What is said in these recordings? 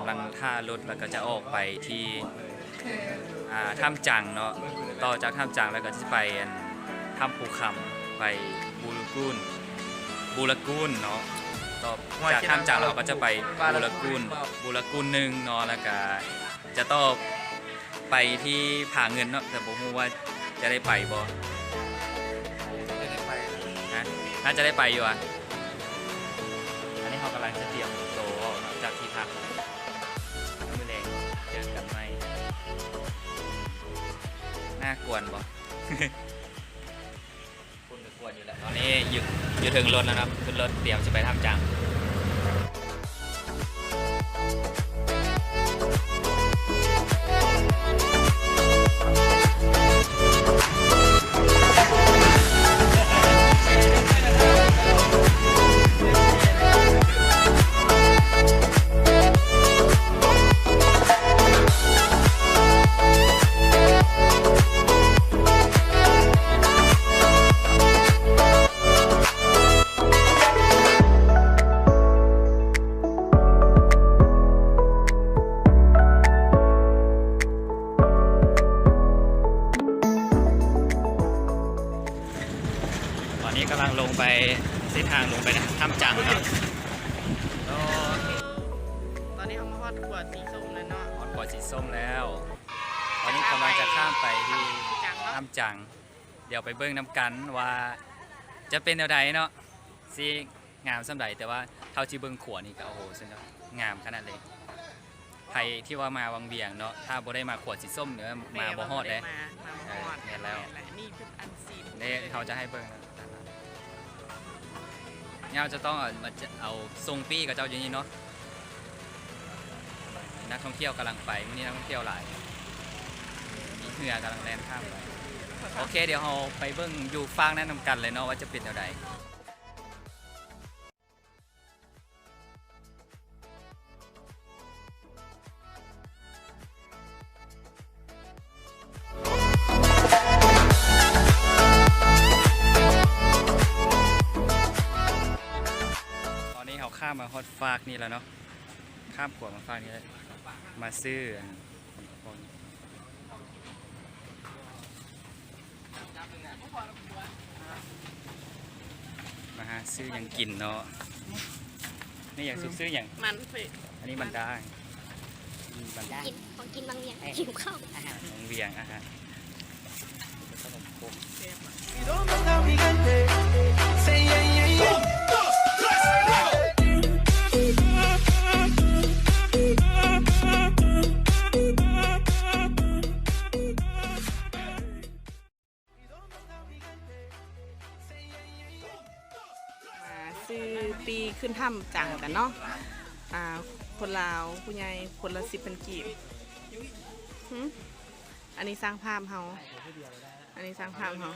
ກຳລັງຖ້າລົດ ແລ້ວກໍຈະອອກໄປທີ່ ອ່າ ຖ້ຳຈັງເນາະ. ຕໍ່ຈາກຖ້ຳຈັງແລ້ວກໍຈະໄປ ອັນ ຖ້ຳພູຄຳ ໄປບູລະກູນ ບູລະກູນເນາະ. ຕໍ່ຈາກຖ້ຳຈັງແລ້ວເຮົາກໍຈະໄປບູລະກູນ ບູລະກູນໜຶ່ງເນາະ ແລ້ວກໍຈະຕໍ່ໄປທີ່ຜາເງິນເນາະ. ແຕ່ບໍ່ຮູ້ວ່າຈະໄດ້ໄປບໍ່ ຈະໄດ້ໄປ ຮະ ໜ້າຈະໄດ້ໄປຢູ່ອະ. ອັນນີ້ເຮົາກຳລັງຈະຕຽມໂຕອອກເນາະ ຈາກທີ່ພັກ. ມື້ແລງເຈີກັນໃໝ່. ໜ້າກວນບໍ່? ຄົນກໍກວນຢູ່ແຫຼະ. ຕອນນີ້ຢູ່ ຢູ່ເທິງລົດແລ້ວເນາະ ຂຶ້ນລົດ ຕຽມຈະໄປຖ້ຳຈັງ. ຕອນນີ້ກຳລັງລົງໄປ ເສັ້ນທາງລົງໄປຖ້ຳຈັງເນາະ. ຕອນນີ້ເຮົາມາຮອດຂົວສີສົ້ມແລ້ວເນາະ ຮອດຂົວສີສົ້ມແລ້ວ. ຕອນນີ້ກຳລັງຈະຂ້າມໄປທີ່ຖ້ຳຈັງເນາະ ຖ້ຳຈັງ. ດຽວໄປເບິ່ງນຳກັນວ່າຈະເປັນແນວໃດເນາະ ຊິງາມສ່ຳໃດ. ແຕ່ວ່າເທົ່າທີ່ເບິ່ງຂົວນີ້ກໍ ໂອ້ໂຫ ສຸດຍອດ ງາມຂະໜາດເລີຍ. ໃຜທີ່ວ່າມາວັງວຽງເນາະ ຖ້າບໍ່ໄດ້ມາຂົວສີສົ້ມນີ້ມາບໍ່ຮອດເດ້ ມາ ມາບໍ່ຮອດ. ເອີ ແມ່ນແລ້ວ ແມ່ນແຫຼະ ມີຈຸດອັນຊີນເດ້. ເຮົາຈະໃຫ້ເບິ່ງ ເຮົາຈະຕ້ອງເອົາ ເອົາສົ່ງປີ້ເຂົາເຈົ້າຢູ່ນີ້ເນາະ. ນັກທ່ອງທ່ຽວກຳລັງໄປ ມື້ນີ້ນັກທ່ອງທ່ຽວຫຼາຍ ມີເຮືອກຳລັງແລ່ນຂ້າມໄປ. ໂອເຄ ດຽວເຮົາໄປເບິ່ງຢູ່ຟາກນັ້ນນຳກັນເລີຍເນາະ ວ່າຈະເປັນແນວໃດ. ຕອນນີ້ເຮົາຂ້າມມາຮອດຟາກນີ້ແລ້ວເນາະ ຂ້າມຂົວມາຟາກນີ້ແລ້ວ ມາຊື້ອັນ ມາຫາຊື້ຫຍັງກິນເນາະ. ນີ້ຫຍັງ ສຸກ ຊື້ຫຍັງ? ມັນເຜືອກ. ອັນນີ້ມັນດ້າງ ມັນດ້າງ ກິນ ຂອງກິນວັງວຽງ ເອີ ຫິວເຂົ້າ ວັງວຽງ ອາຫານ. ມາຊື້ປີ້ຂຶ້ນຖ້ຳຈັງກັນເນາະ. ອ່າ ຄົນລາວຜູ້ໃຫຍ່ຄົນລະສິບພັນກີບ. ຫື ອັນນີ້ຊ່າງພາບເຮົາ ອັນນີ້ຊ່າງພາບເຮົາ.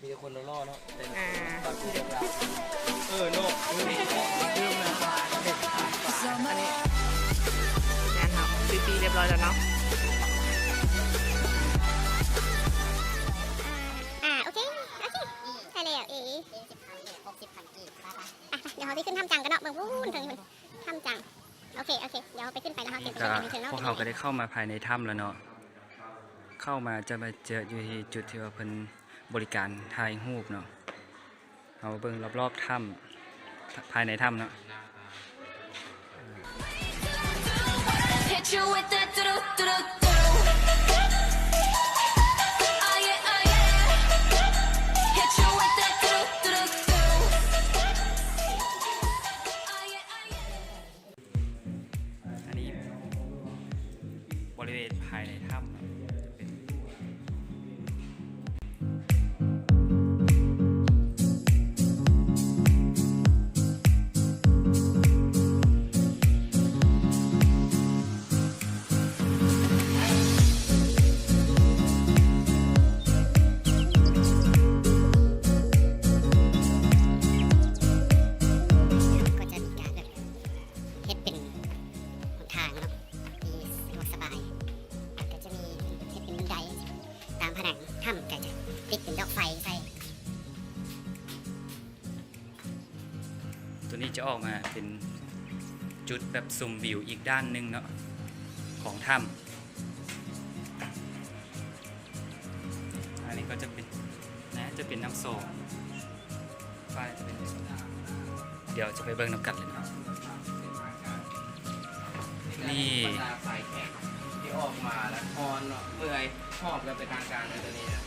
ມີແຕ່ຄົນຫຼໍ່ໆເນາະ ແຕ່ ອ່າ ເອີເນາະ ອັນນີ້ ງານເຮົາຊື້ປີ້ຮຽບຮ້ອຍແລ້ວເນາະ. ອ່າ ໂອເຄ ໂອເຄ ໄດ້ແລ້ວ. ເອ ສີ່ສິບພັນກີບ ຫົກສິບພັນກີບ ໄປໆ. ອ່ະ ດຽວເຮົາຊິຂຶ້ນຖ້ຳຈັງກັນເນາະ ເບິ່ງພຸ້ນເທິງພຸ້ນ ຖ້ຳຈັງ. ໂອເຄ ໂອເຄ ດຽວເຮົາໄປຂຶ້ນໄປແລ້ວເຮົາ ນີ້ກໍ ພວກເຮົາກໍໄດ້ເຂົ້າມາພາຍໃນຖ້ຳແລ້ວເນາະ. ເຂົ້າມາຈະມາເຈີຢູ່ທີ່ຈຸດທີ່ວ່າເພິ່ນບໍລິການຖ່າຍຮູບເນາະ. ເຮົາເບິ່ງລອບໆຖ້ຳ ພາຍໃນຖ້ຳເນາະ. ອັນນີ້ບໍລິເວນພາຍໃນຖ້ຳເນາະ ເປັນ ເ ຈະອອກມາເປັນຈຸດແບບຊົມວິວອີກດ້ານໜຶ່ງເນາະ ຂອງຖ້ຳ. ອັນນີ້ກໍຈະເປັນ ໜ້າຈະເປັນນ້ຳຊອງ ວ່າຈະເປັນ ດຽວຈະໄປເບິ່ງນຳກັນເລີຍເນາະ. ນີ້ ບັນດາສາຍແຂກທີ່ອອກມາແລ້ວຮ້ອນເນາະ ເມື່ອຍ ຫອບຢ່າງເປັນທາງການເລີຍໂຕນີ້ນະ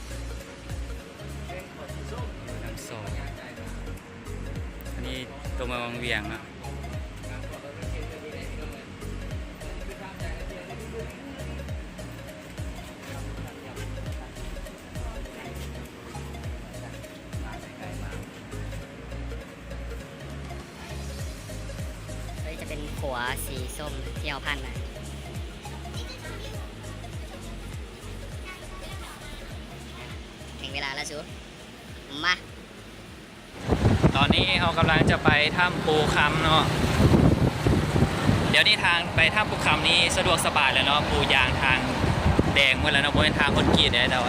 ນ້ຳຊອງ. ອັນນີ້ຕົວເມືອງວັງວຽງເນາະ. ເອີຍ ຈະເປັນຂົວສີສົ້ມທີ່ເຮົາຜ່ານມາ. ເຖິງເວລາແລ້ວສູ ມາ. ຕອນນີ້ເຮົາກຳລັງຈະໄປຖ້ຳພູຄຳເນາະ. ດຽວນີ້ທາງໄປຖ້ຳພູຄຳນີ້ສະດວກສະບາຍແລ້ວເນາະ ປູຢາງທາງແດງໝົດແລ້ວເນາະ ບໍ່ແມ່ນທາງຄອນກຣີດແລ້ວ.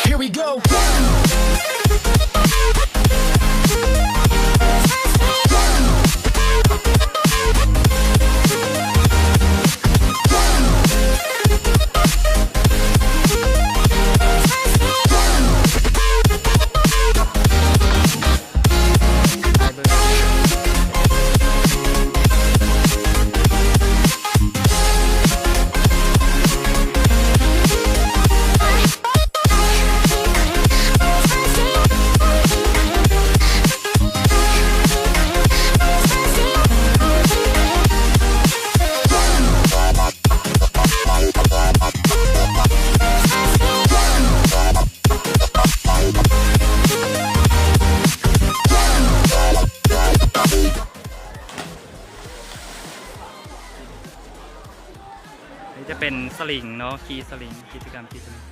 Here we go. ນີ້ຈະເປັນສະລິງເນາະ ຂີ່ສະລິງ ກິດຈະກຳຂີ່ສະລິງ.